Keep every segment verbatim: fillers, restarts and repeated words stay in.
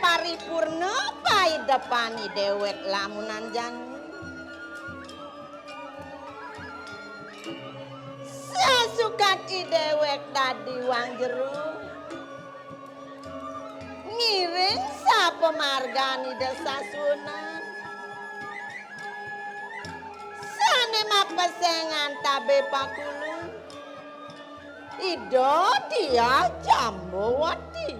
Paripurna paidepane dewek lamunan jani. Sasukat i dewek dadi wang jero, ngiring sapamargan Ida Sasuhunan sane mapesengan tabe pakulun. Ida Diah Jambawati.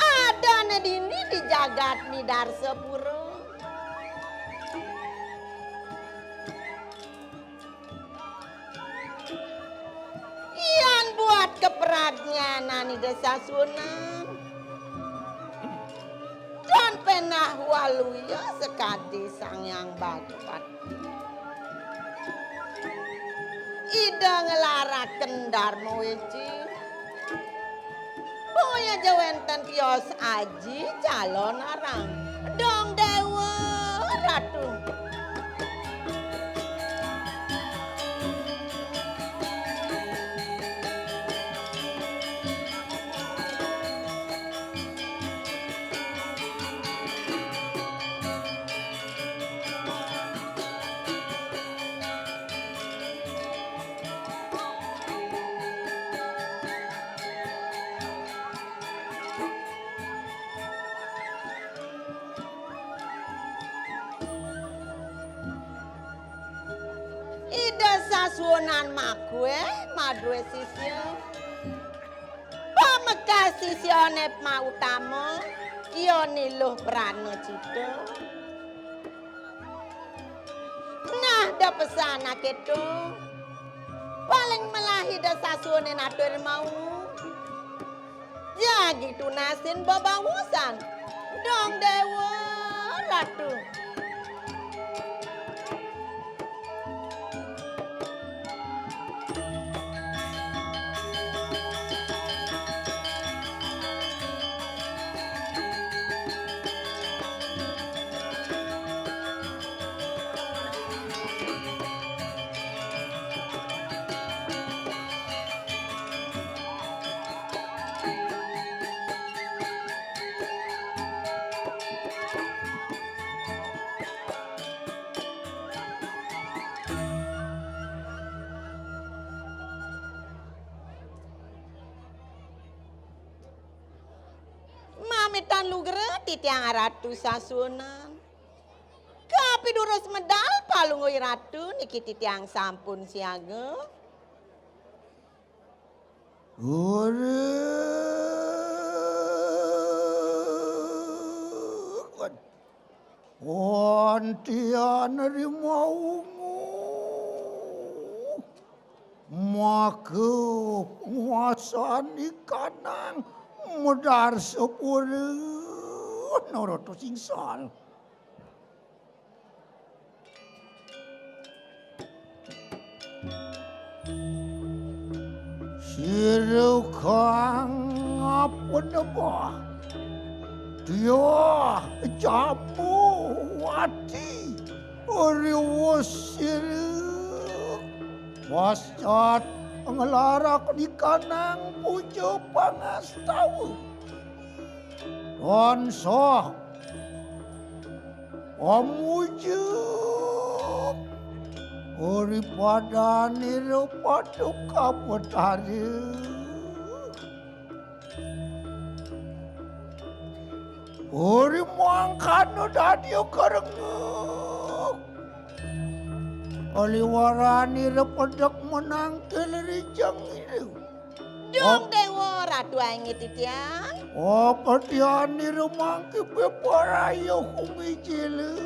Adane dini di jagat Midarsapura. Yan buat kapradnyanan Ida Sasuhunan, tan penah waluya sakadi Sang Hyang Badapati. Ida nglaraken Darma Weci. Boya ja wenten tios aji calon arang. Dong Dewa Ratu. Ida Sasuhunan makueh madue sisia. Pamekas sisiane mautama, ia Niluh Pranacita. Nah, da pesan aketo. Paling melah Ida Sasuhune natur mau. Jagi tunasin bebaosan. Dong Dewa Ratu. Mamitan lugra titiang Ratu Sasuhunan. Kapidurus medal Palungguh Ratu niki titiang sampun siaga. Ora. Antian rimawungu. Maka nguasani kanang Medarsapura Narata Singsal. Sira kang apenebah, Diah Jambawati, riwus sira pascat nglarak nikanang puja pangastawa. Tansah pamuja uri padanira Paduka Betara. Uri mangkana dadi karengga. Oliwaranira pedek menangkil rijeng ira. Dong Dewa Ratu Angit titiang. Opetianira mangki peparaya kumijila.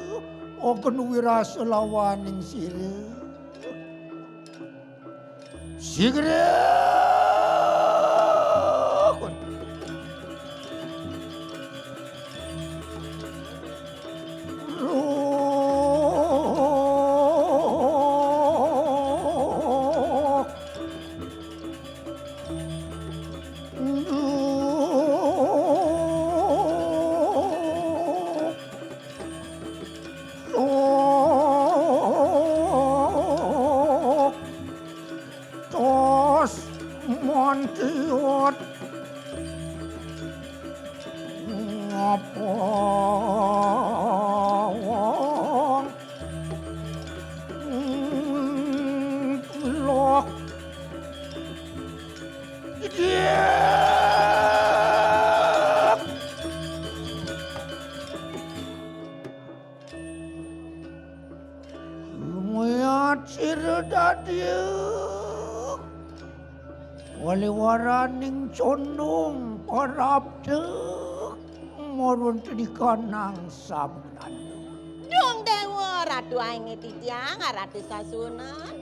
Ogen wirasa lawaning sira. Sigra. Tos mantiot. Apa wong? Hmm, lok. Iya. Lumayan sira dadi wali-waraning condong parabda marun tedikanang sabunan. Dong Dewa, Ratu Aingi titiang, Ratu Sasunan.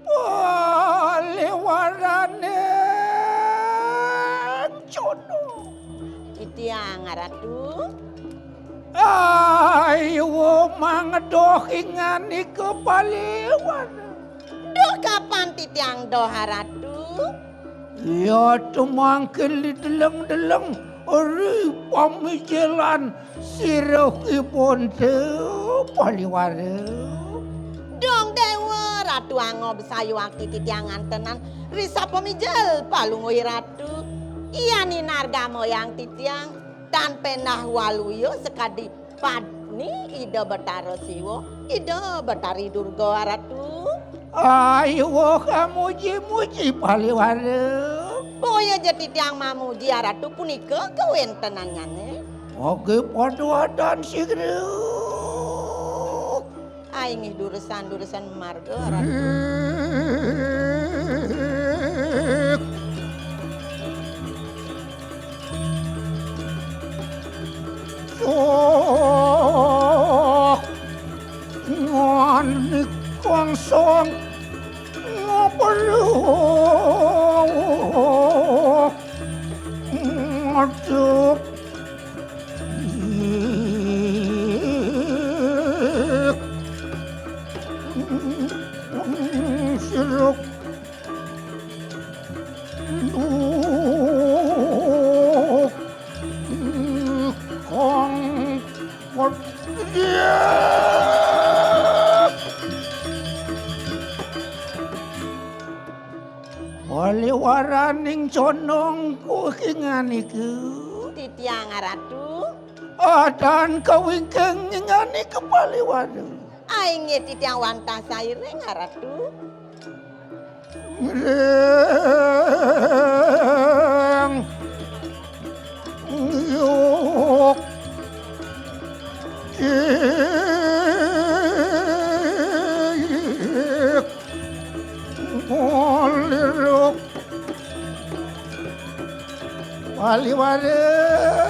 Paliwaraning condong. Titiang, Ratu. Ayo mangedoh inganika paliwara. Duh, kapan titiang doh, Ratu? Ya tumangkil dideleng-deleng ri pamijelan sirahipun te paliwara. Dong Dewa, Ratu angob sayuwakti titiang ngantenan ri sapamijel Palungguh Ratu. Yan inargamayang titiang tan pendah waluya sakadi padni Ida Betara Siwa, Ida Betari Durga, Ratu. Ayo kamuji-muji paliwara. Boya ja titiang mamuji, Ratu, punika kawentenannyane. Oke, paduadan sigra. Ainggih duresan-duresan marga, Ratu. Soh nganik kongsong ngapeluh ngadep siruk Kang Pedih. Wali-waraning condong kuhingan iku. Titiang Ratu. Adan kawingking ingan iku paliwara. Ainggih titiang wantah sairing, Ratu. Ngiring. Ngiuk. Ciik. Ngoliruk. Wali-wali.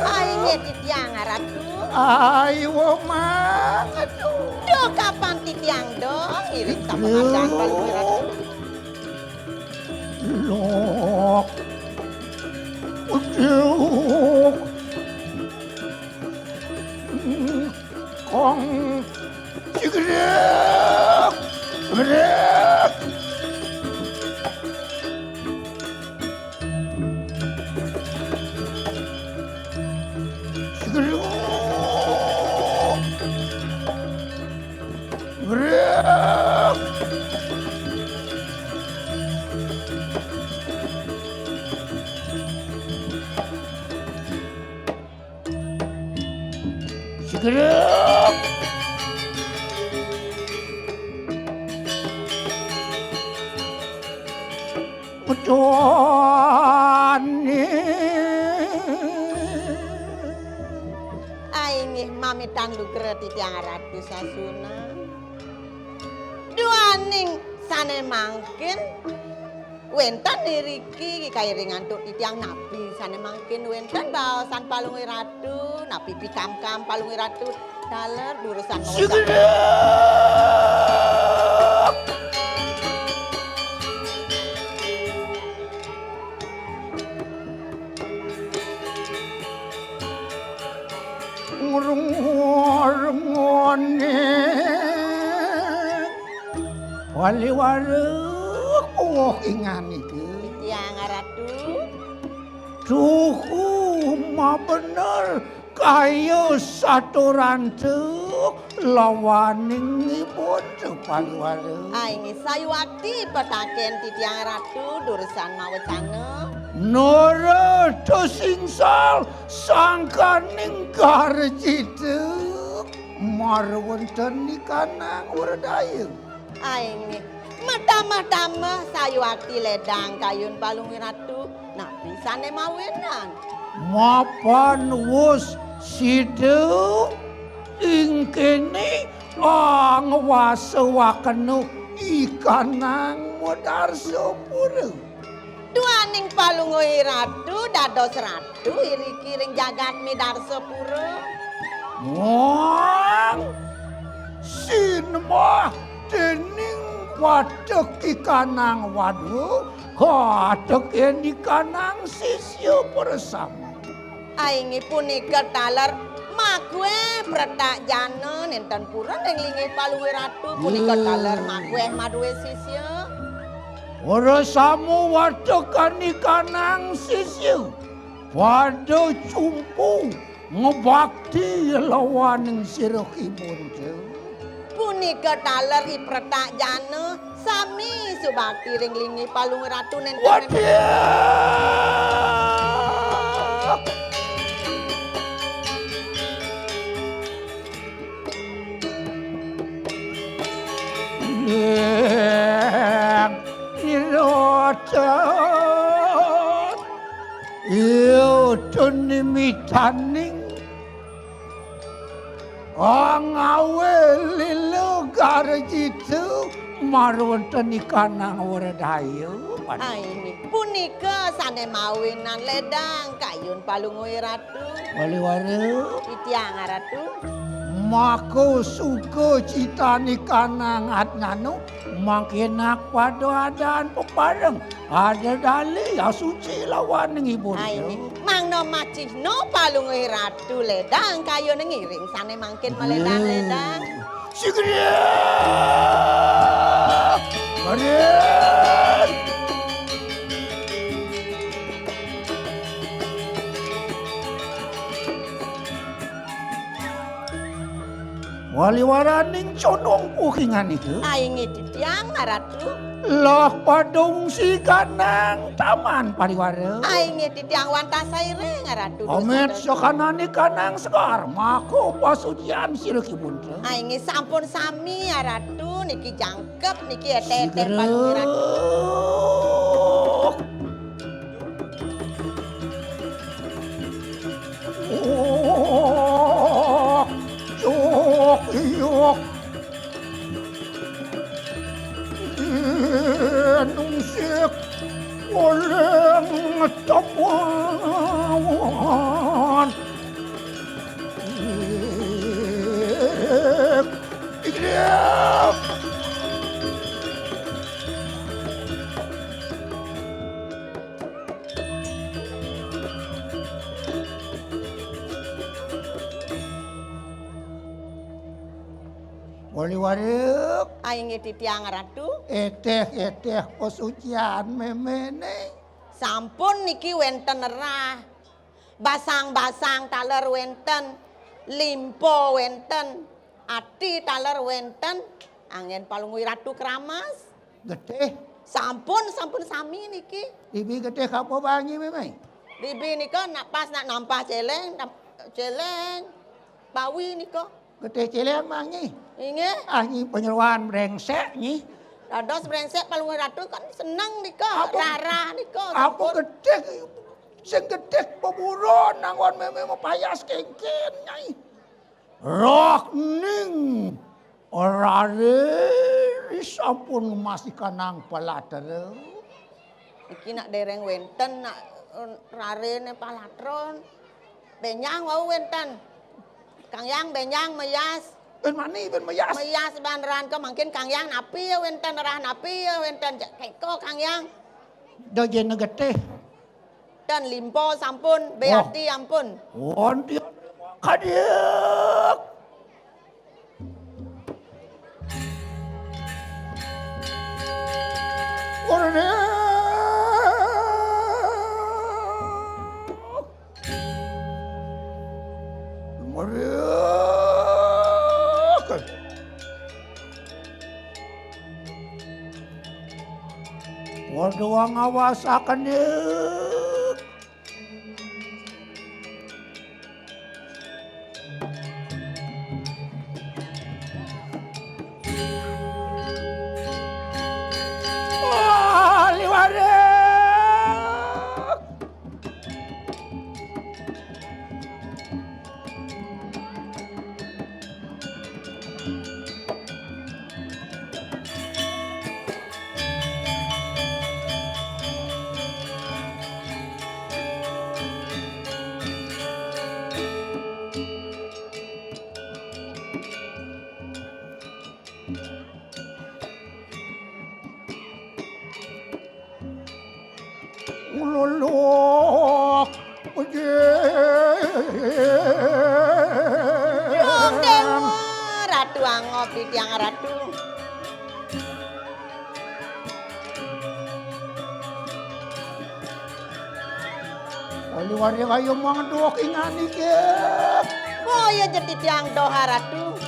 Ai, nggih titiang, Ratu. Ai, womang. Aduh. Duh, kapan titiang dong? Iring sama kadang Palungguh Ratu. Lok. Aduh. Kong. Sigrek. Sigrek. Sigrek. Sigrek. Sigrek. Metuani. Ai, inggih mamitan lugra titiang Ratu Sasunan. Duaning sane mangkin wenten iriki kairing antuk titiang napi sane mangkin wenten baosan Palungguh Ratu, napi pikamkam Palungguh Ratu, taler durusan. Sigrek. Ngrungorngone. Wali-wali kuwuh ingan iki. Titiang Ratu. Duhu mabener kaya saturante lawaning ipun Wali-wali. Ai, inggih sayuwakti petaken titiang Ratu durusan mawecana. Nara desingsal Sangkaning garjita marwenten ikanang wredaya. Ainggih, matamah-tamah sayuakti ledang kayun Palungguh Ratu, napi sané mawinan? Mapan wus sida ing kéné angwasawakena ikanang Wadarsapura. Duaning Palungguh Ratu dados ratu iriki ring jagat Midarsapura. Muang sinembah dening watek ikanang wadwa, katek ikanang sisya prasama. Ainggih punika taler makuéh pretak jana nénten purun ring linggih Palungguh Ratu, punika taler makuéh madué sisya. Ora sama watekan ikanang sisya, pada cumpu ngebakti lawaning sira Ki Bonca. Punika taler i pretak jana sami subakti ring linggih Palungguh Ratu nénten. Waduh! Ning nirotan. Iya, ten nimitaning. Angawé lila garjita marwenten ikanang wredaya. Ai, punika sané mawinan ledang kayun Palungguh Ratu. Waliwara. Titiang Ratu. Maka suka citani kanang atnyanu, mangkinak pada adan pepareng, ada dali asuci lawaning ibun. Ai, mangda macihna Palungguh Ratu ledang kayun ngiring sané mangkin maledang-ledang. Sigriya! Maring! Waliwaraning condong puhingan itu. Ai, inggih titiang, Ratu. Lah padung siganang taman pariwara. Ai, inggih titiang wantah sairing, Ratu. Amet sakanane kanang segar, maka pasucian sira Ki Bonca. Ai, inggih sampun sami, Ratu, niki jangkep, niki eteh-eteh Palungguh Ratu. Oh, cok, iyok. Nungsik oleng tepuan. Wali warek. Ai, inggih titiang Ratu. Eteh-eteh pasucian memene. Sampun niki wenten rah. Basang-basang taler wenten. Limpo wenten. Ati taler wenten. Anggen Palungguh Ratu kramas. Getih. Sampun, sampun sami niki. Dibi getih kapa bangi memai? Dibi nika nak pas nak nampah celeng, nam-, celeng. Bawi nika. Getih celeng mangi. Inggih. Ah, nyi penyeruan brengsek nyi. Dados brengsek Palungguh Ratu kan seneng nika, apa, rarah nika. Apa sampun. Getih sing getih peburon anggon meme mapayas kengken, Nyai. Roh ning rare sampun ngemasikanang palatra. Iki nak dereng wenten nak, eh, rarene palatron. Benjang wau wenten. Kang Yang benjang meyas. Ben mani, ben meyas. Meyas ban ran ke mangkin Kang Yang napi ya wenten, rah napi ya wenten. Cek keko Kang Yang. Dojene getih. Dan limpo sampun, oh. Beati ampun. Wonten kadik. Ora. Ora. Waduh, ngawasaken. Tiang Ratu. Wali-wali ayo mangduh ingan iki. Oh, iya jeti tiang doha, Ratu.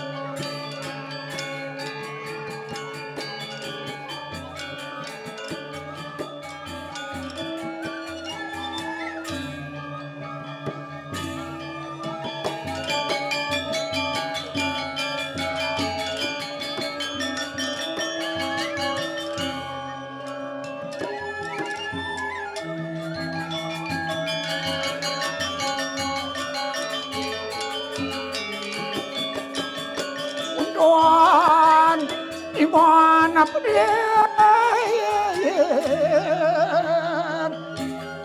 Untuan iman apa dia?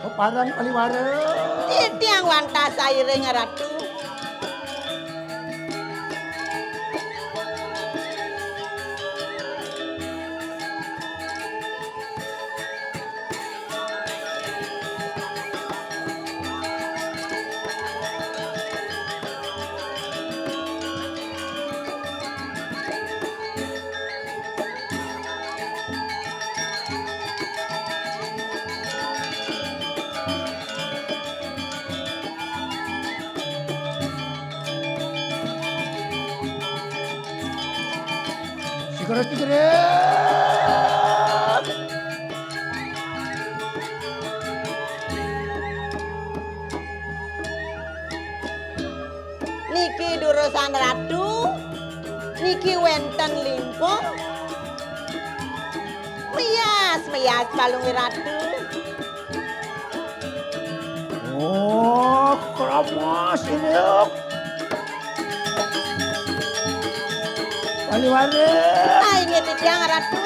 Peparan Paliwara. Titiang wantah sairing, Ratu. Sigaret, sigaret. Niki durusang Ratu, niki wénten limpung. Meyas, meyas Palungguh Ratu. Oh, kramas ini. Wali-wali. Ah, inggih titiang Ratu.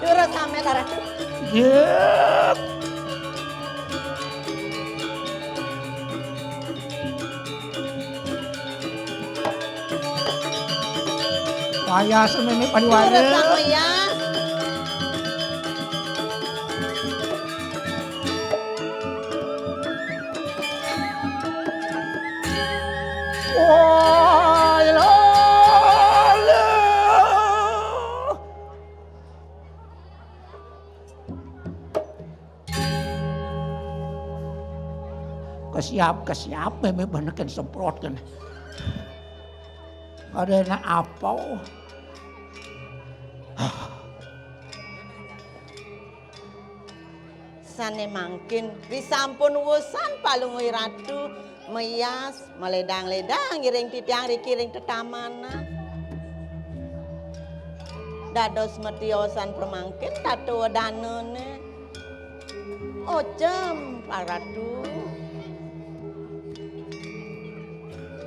Durus samé, Ratu. Yék. Wayah semene Paliwara. Durus samé, ya. Wah, lala. Kesiap, kesiap, mémé bener kén semprot kén. Ada enak apa? Sané mangkin, risampun wusan Palungguh Ratu meyas, maledang-ledang ngiring titiang riki ring tetamanan. Dados matiosan pramangkin tata wedanané. Ojem, Ratu.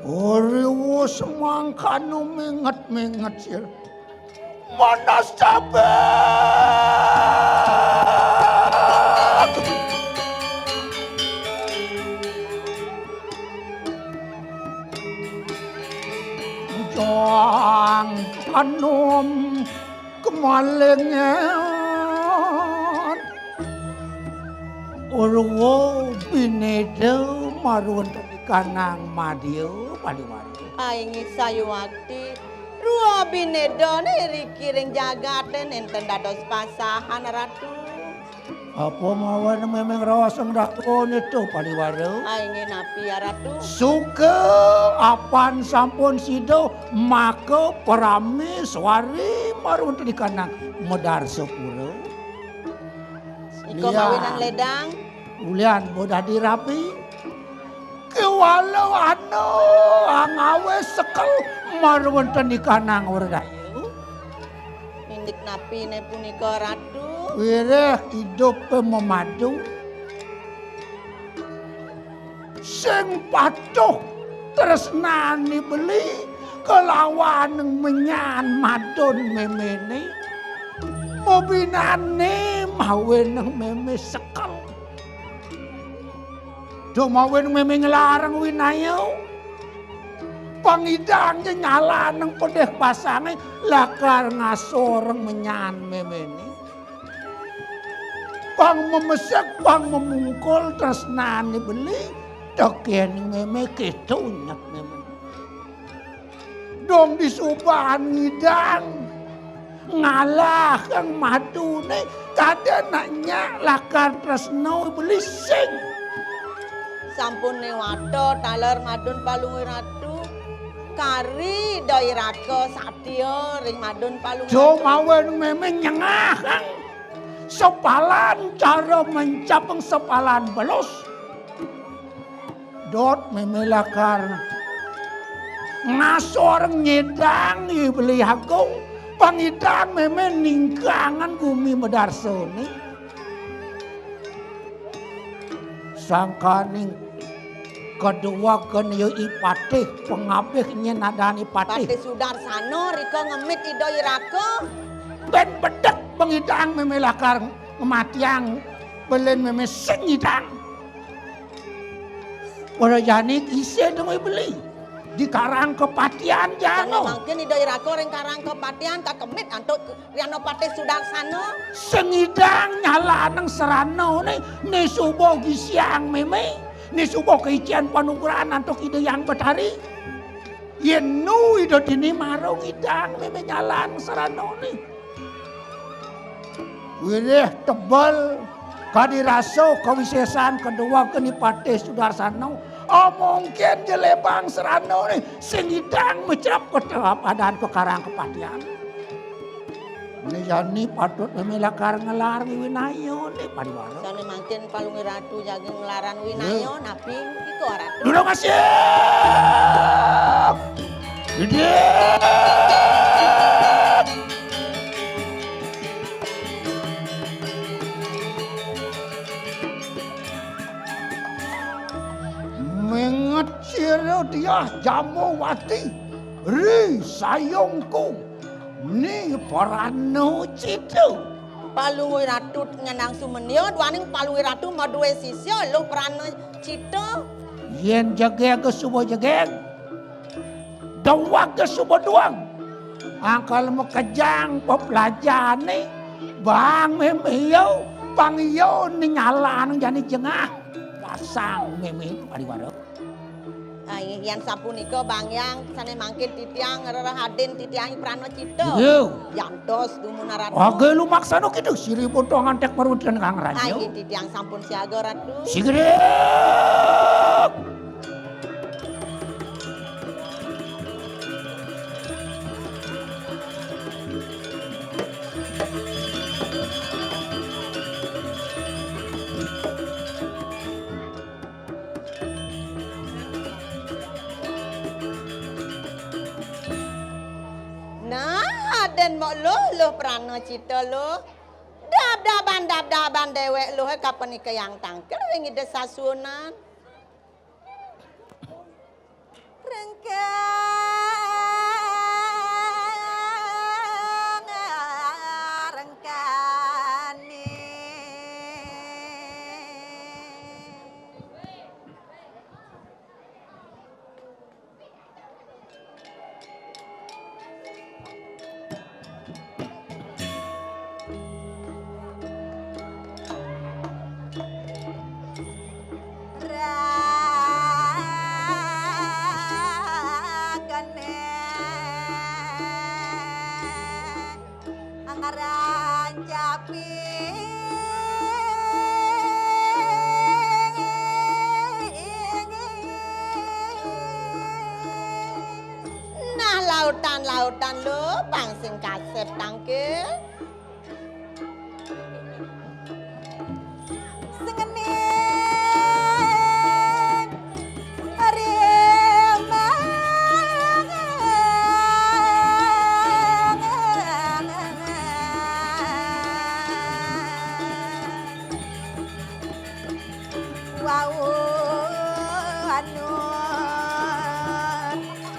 Uriwa semangkana minget-minget, Sir. Manas cabang. Bujang kanom kemalingan. Urwa bineda marwentenikanang madya Paliwara. Inggih sayuwakti, rwa bineda niriki ring jagaté nénten dados pasahan, Ratu. Apa mawen mémé ngraosang datua nita Paliwara? Inggih napi ya, Ratu? Suka apan sampun sida maka parami swari marwentenikanang Madarsapura. Ika mawinan ledang. Ulian bodadi rabi. Kéwala ana angawé sekel marwentenikanang werdaya. Indik napiné punika, Ratu? Wiréh idupé mamadu. Sing patuh tresnané beli kalawan menyan madon méméné. Mabinané mawinan mémé sekel. Duh mawinan mémé nglarang winaya. Pang idang nyalaning pedih pasangé lakar ngasorang menyan méméné. Pang memesek, pang memungkul tresnané beli, tekén mémé kéto nyén mémé. Dong disubahan ngidang, ngalahang maduné, kadén nak nyak lakar tresna beli sing. Sampun néwata taler madun Palungguh Ratu, kari Ida Raka satya ring madun Palungguh Ratu. Mawen mémé nyengahang sepalan cara mencapeng sepalan belus. Dot mémé lakar ngasor ngidang I Beli Agung, pang idang mémé ningkangan gumi madarsané. Sangkaning kedua kén ya I Patih pangabih nyén adané Patih. Patih Sudarsana rika ngemit Ida Raka. Bén bedek pang idang mémé lakar ngematiang, beli mémé sing ngidang. Ora jani kisé dong beli. Di Karang Kepatihan jani. Mangkin Ida Raka ring Karang Kepatihan kakemit antuk Riana Patih Sudarsana. Sing ngidang nyalanang sranané, né suba gisiang mémé, né suba kaicén panugrahan antuk Ida Hyang Betari. Yén nu Ida dini mara ngidang mémé nyalanang sranané. Wiréh tebel kadi rasa kawisésan kedua kén I Patih Sudarsana. Oh, mungkin jelebang sranané sing ngidang mecrep ka padan ka Karang Kepatihan. Né jani patut mémé lakar ngelar winayané pariwara. Sané mangkin Palungguh Ratu jaga ngelaran winaya, napi ika Ratu? Durung asik. Gedé. Menget sira Diah Jambawati, ri sayungku, ni Prana Cita. Palungguh Ratu ngenang sumendia, duaning Palungguh Ratu madué sisya, Luh Prana Cita. Yén jegég suba jegég, deweg suba deweg. Angkal makejang peplajané, bang mémé iya, pang iya ningalan jani jengah. Pasang mémé pariwara. Ah, inggih, yan sapunika, Bang Hyang, sané mangkin titiang ngrereh adin titiang Prana Cita. Iya. Yantos dumun Ratu. Aga lumaksana kita, siripun tuang antek marwudan kang raja. Ah, inggih, titiang sampun siaga, Ratu. Sigrik! Nah, aden mok Luh, Luh Prana Cita, Luh. Dab-daban, dab-daban déwék Luh, kapan ika yang tangkil ring Ida Sasunan. Rengkang, rengkani. Rakane. Anggaran caping. Nah, lautan-lautan lo, pang sing kasep tangkil. Sengening rimang. Wau anu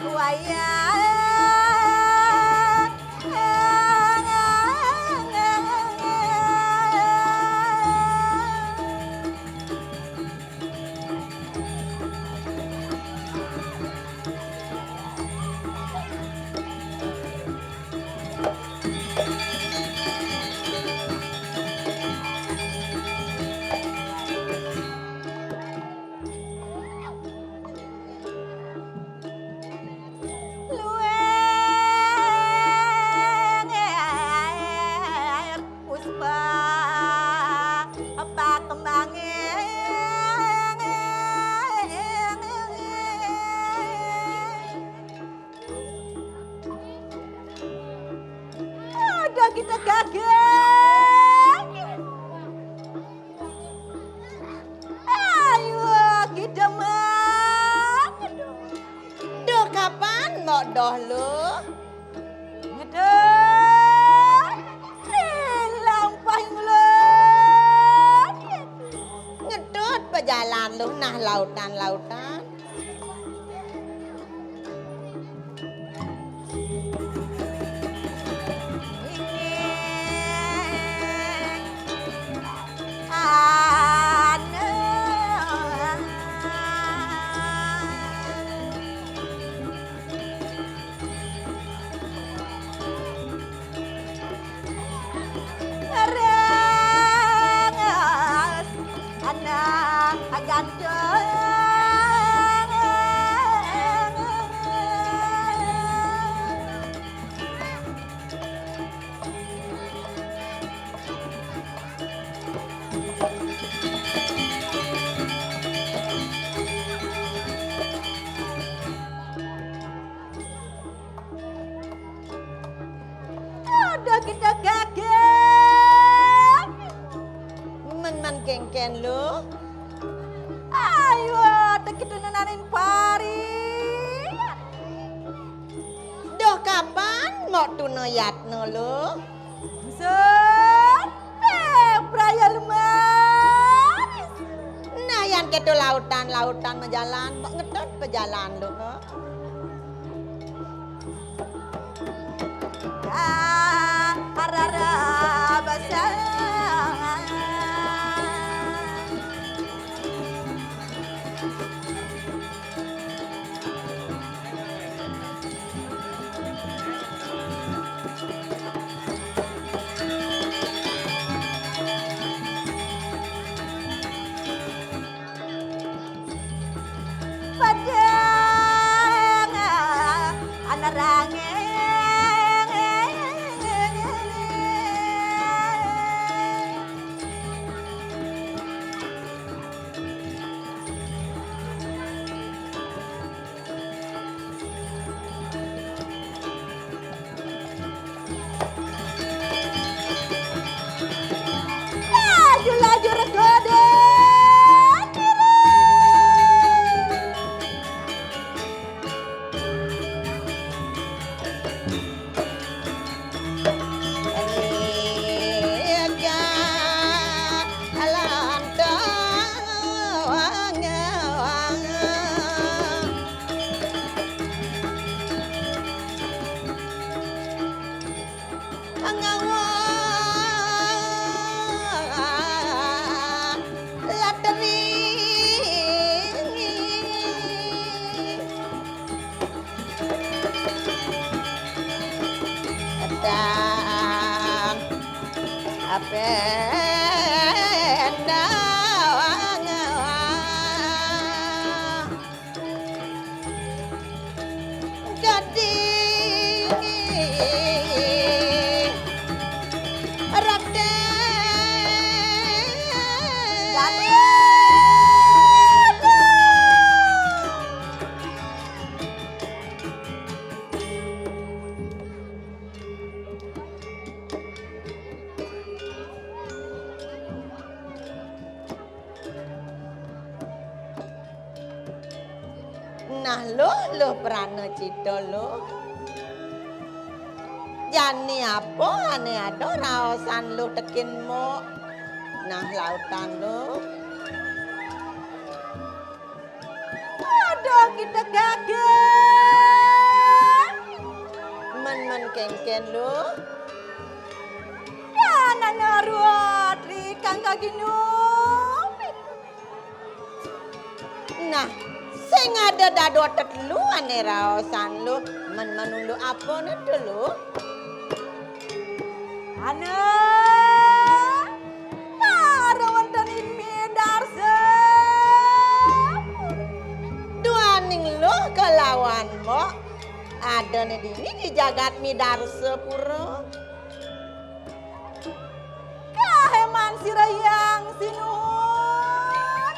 wayah. Kita gagah. Ayo, kita mah. Duh, kapan mbok doh, Luh? Ngedut. Ih, lampah ngulon. Ngedut pejalan, Luh, nah lautan-lautan. Anak ganteng. Ada kita gagah. Men-men kengken lo. Ayo, ada kita nenanin pari. Duh, kapan mbok tuna yatna, Luh? Sun, eh, praya lumaris. Nah, yan keto lautan-lautan majalan, mbok ngetut pejalan, Luh, kok. Ah, arara basang. Padang anerange. Laju-laju regodo. Dadi raden. Dadi. Nah, Luh, Luh prana cita, Luh. Jani apa ane ada raosan Luh tekin mok? Nah, lautan, Luh. Aduh, kita gagah. Men-men kengken, Luh. Dan ana ruat ri kang kaginumit. Nah, sing ada dado tetelu ane raosan, Luh. Men-men unduk apane to, Luh? Ana para wonten ing Midarsa. Duaning Luh kelawan mbok adane dini di jagat Midarsa pura. Kaheman sira Hyang Sinuhun.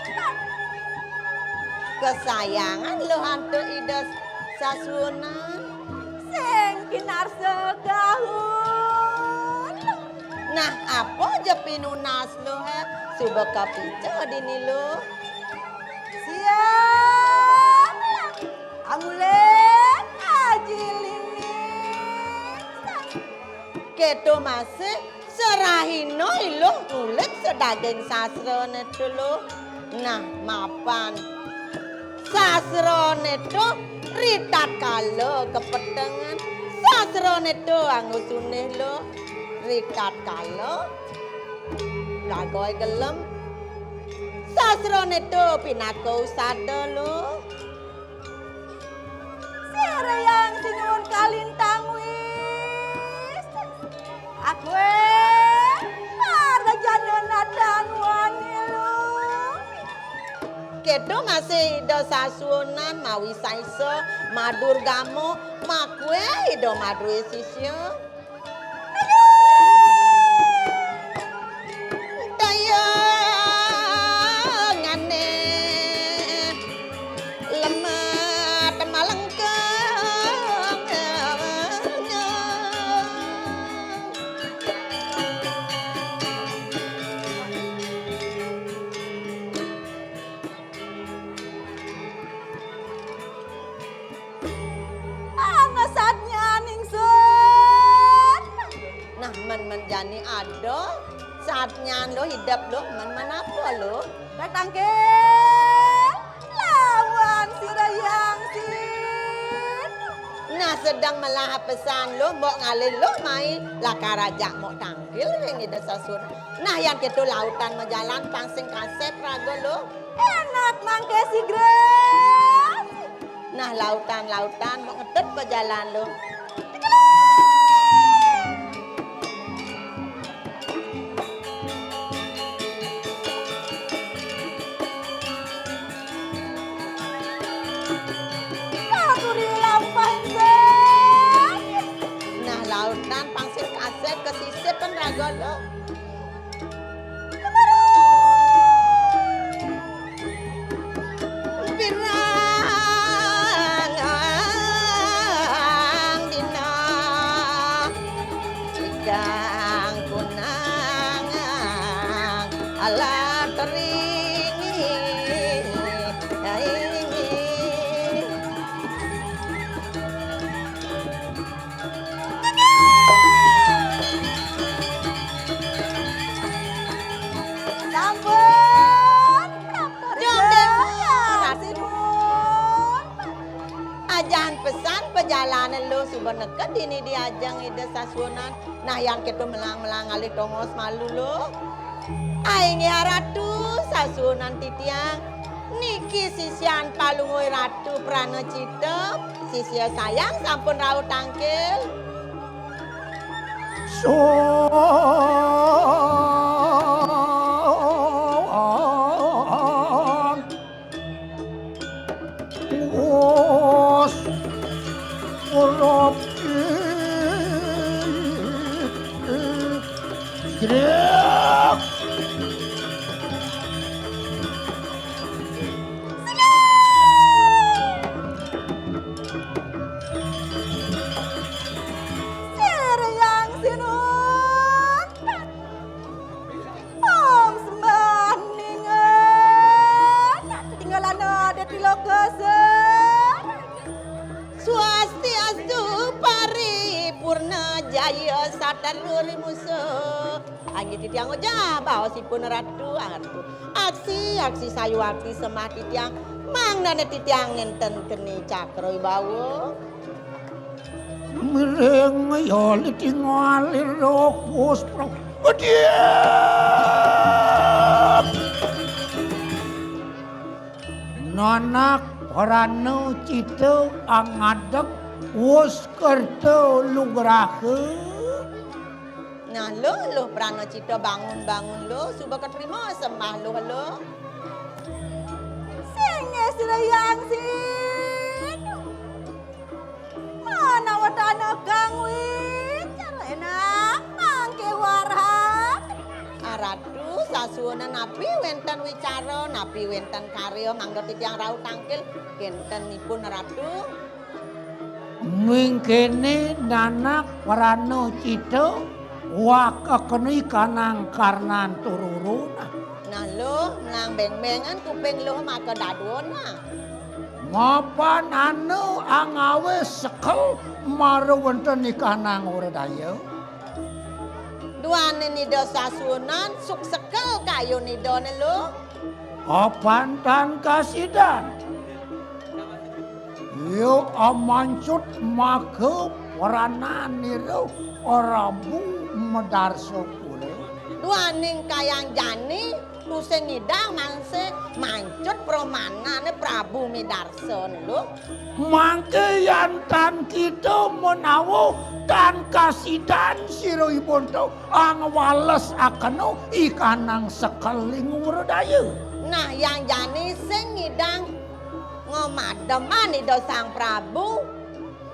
Kesayangan Luh antuk Ida Sasuhunan. Sing kinarsa gahul. Nah, apa ja pinunas Luh, he? Suba kapica dini Luh. Siap. Amulin Aji Lilis. Keto masih serahina Iluh ngulik sadaging sastrane to Luh. Nah, mapan. Sastrane to ritatkala kapetengan. Sastrane to anggo sunih Luh. Ritatkala raga gelem. Sastrane to pinaka usada Luh. Sira Hyang Sinuhun kalintang wis. Akwe marga jana nadan wani Luh. Keto masih Ida Sasuhunan mawi saisa madur gama makwe Ida madue sisya. Dayangane lemah temalengkeng. Ana satnyan ingsun. Nah, men-men jani ada satnyan Luh, idep Luh, men-men apa Luh? Tatangkil lawan sira Hyang Sin. Nah, sedeng melah pesan Luh, mbok ngalih Luh mai lakar ajak mbok tangkil ring Ida Sasuhunan. Nah, yan keto lautan majalan pang sing kasep raga Luh. Enak mangke sigra. Nah, lautan-lautan mau ngetut bejalan Luh. Katuri lampah. Nah, lautan pang sing kasep kesisip kan raga Luh. Pirang dina ikang kunang alat ringi. Sampun. Nyong dewa, Ratu. Ajan pesan pejalanan Luh suba neked dini di ajeng Ida Sasuhunan. Nah, yan keto melang-melang ngalih tongos malu Luh. Ai nggih Ratu, Sasuhunan titiang. Niki sisian Palungguh Ratu Pranacita, sisia sayang sampun rauh tangkil. Sang Wus urip jrek. Sira Hyang Sinun. Om sembah ningan. Tinggalana ada tiloka se. Swastiastu paripurna jaya sataruri musa. Anggih titiang ojah baosipun Ratu, Ratu. Aksi, aksi sayuwakti sembah titiang, mangdane titiang nenten keni cakra wibawa. Miring ya litingali roh wus pra-, Wedya! Nanak prana cita angadeg wus kerta lugraha. Nah, Luh, Luh prana cita bangun, bangun, Luh, suba katrima sembah, Luh, Luh. Sing sira Hyang Sin. Manawatana kang wicara enak mangke warat. Ah, Ratu, sasuunan napi wenten wicara, napi wenten karya mangda titiang rauh tangkil, kentenipun Ratu. Mingkene nanak prana cita, Wakekena ikanang karnan tururun. Nah, Luh, nang beng-bengan kuping Luh maka daduan, nah. Mapan anu angawe sekel mara wenten ikanang wredaya. Duaning Ida sasuhunan suksekel kayun Idane, Luh. Apan tan kasidan. Iya amancut maka prananira Prabu Medarsa kuring. Duaning kayang jani tusing ngidang mangse mancut pramanane Prabu Midarsa, Luh. Mangke yan tan kita menawa tan kasidan sira ibun to angwales akena ikanang sekeling wredaya. Nah, yang jani sing ngidang ngemademan Ida Sang Prabu,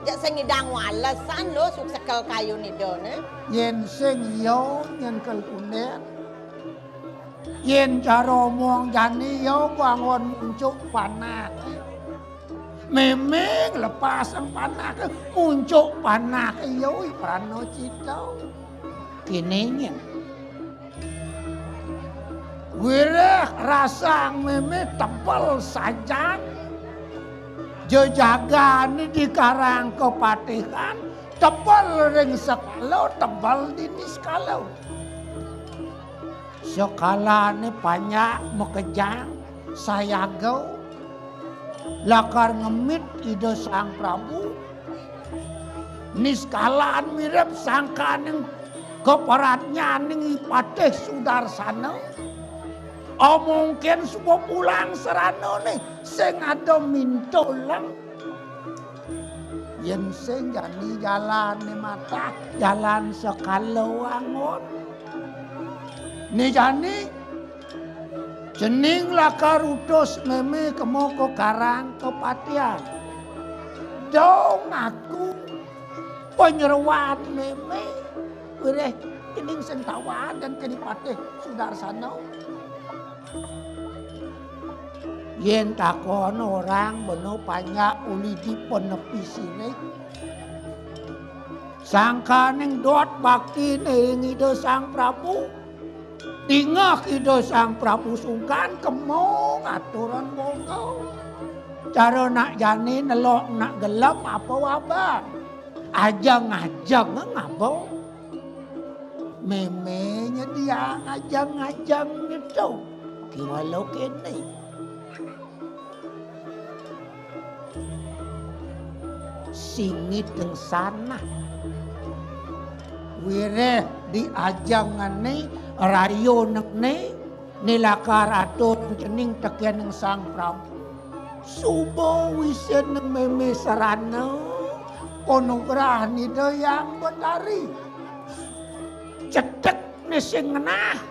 jak sing ngidang walesan, Luh, suksekel kayun Idane. Yen sing iya nyen kelkunden. Yen cara omong jani ya bangun muncuk panak. Memeng lepas ang panak, muncuk panak iya wi prana cita. Kene nyen. Wireh rasang meme tebel sajan. Jejagane di Karang Kepatihan, tebel ring sekala, tebel di niskala. Sekalane panjak makejang sayaga lakar ngemit Ida Sang Prabu. Niskalan mirip sangkaning kapradnyaning I Patih Sudarsana. Amungkin suba pulang saranane sing ada mintuleng. Yen sing jani jalane matah, jalan sekala wangun. Ni jani cening lakar utus meme kema ka Karang Kepatihan. Dong aku panyeroan meme wireh cening sing tawang dan keni Patih Sudarsana. Yen takon orang bena panjak uli di penepisine. Sangkaning dot baktine ring Ida Sang Prabu. Dingeh Ida Sang Prabu sungkan kema ngaturan boga. Cara nak jani nelok nak gelem apa waban. Ajeng-ajeng ngaba. Meme nyediang ajeng-ajeng nyetu. Kiwala kene. Singit dengsanah. Wireh di ajengane rayunane nilakar atur cening teken Sang Prabu. Suba wisin meme sarana panugrahan Ida Hyang Betari. Cetik ne sing ngenah.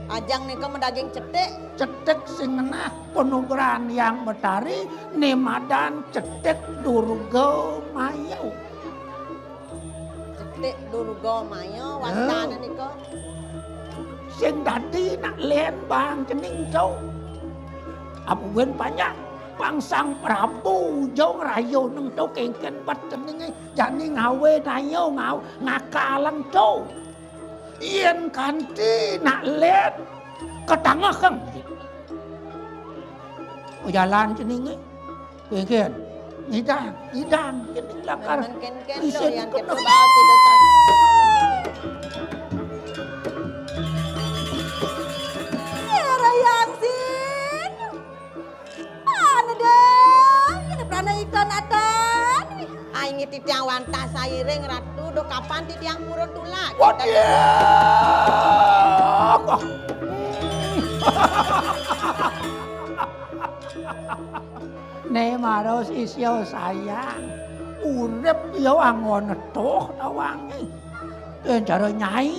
Ajeng nika madaging cetik. Cetik sing ngenah panugrahan Hyang Betari ne madan cetik Durga Maya. Cetik Durga Maya wastane nika. Sing dadi nak len bang cening to. Apa wen panjak bang Sang Prabu jong rayo neng to kengken bat ceninge jani ngawe nayo ngaw ngakalang to. Yen kanti nak len ketangah kang. Jalan ceninge. Kengken. Ngidang, ngidang, kening lakar. Mengken-ken lo isin yang kena baos Ida Sang. Ya, Rayang Sin. Mana dah? Ini prana ikan atan. Ai ngi titiang wantah sairing Ratu, do kapan titiang purun tulak? Waduh. Ne mara sisya sayang, urip ya anggon toh tawange. Yen cara nyai.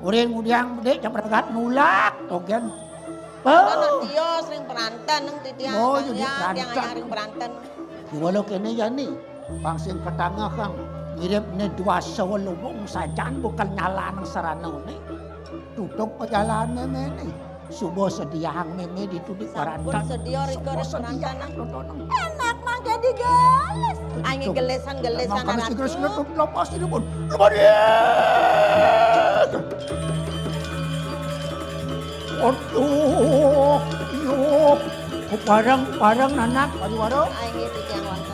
Urin ngudiang bedik cepragat nulak togen. Anak tios ring peranten nang titiang. Oh, jadi peranten. Tiang ayah ring peranten. Diwalo kene ya ni. Bang sing ketangah kang mirip ne dua sewelubung sajan bukan nyalan sarana ne. Tutup perjalanan ne ni. Suba sediang meme ditu di peranten. Sampun sedia rika ring peranten. Enak Jadi gelis. Angin gelisan-gelisan. Makanya si gelis ngetut lepas ini pun. Lepas dia. Waduh, iyo. Parang, parang nanak, ayo waduh. Angin yang wah.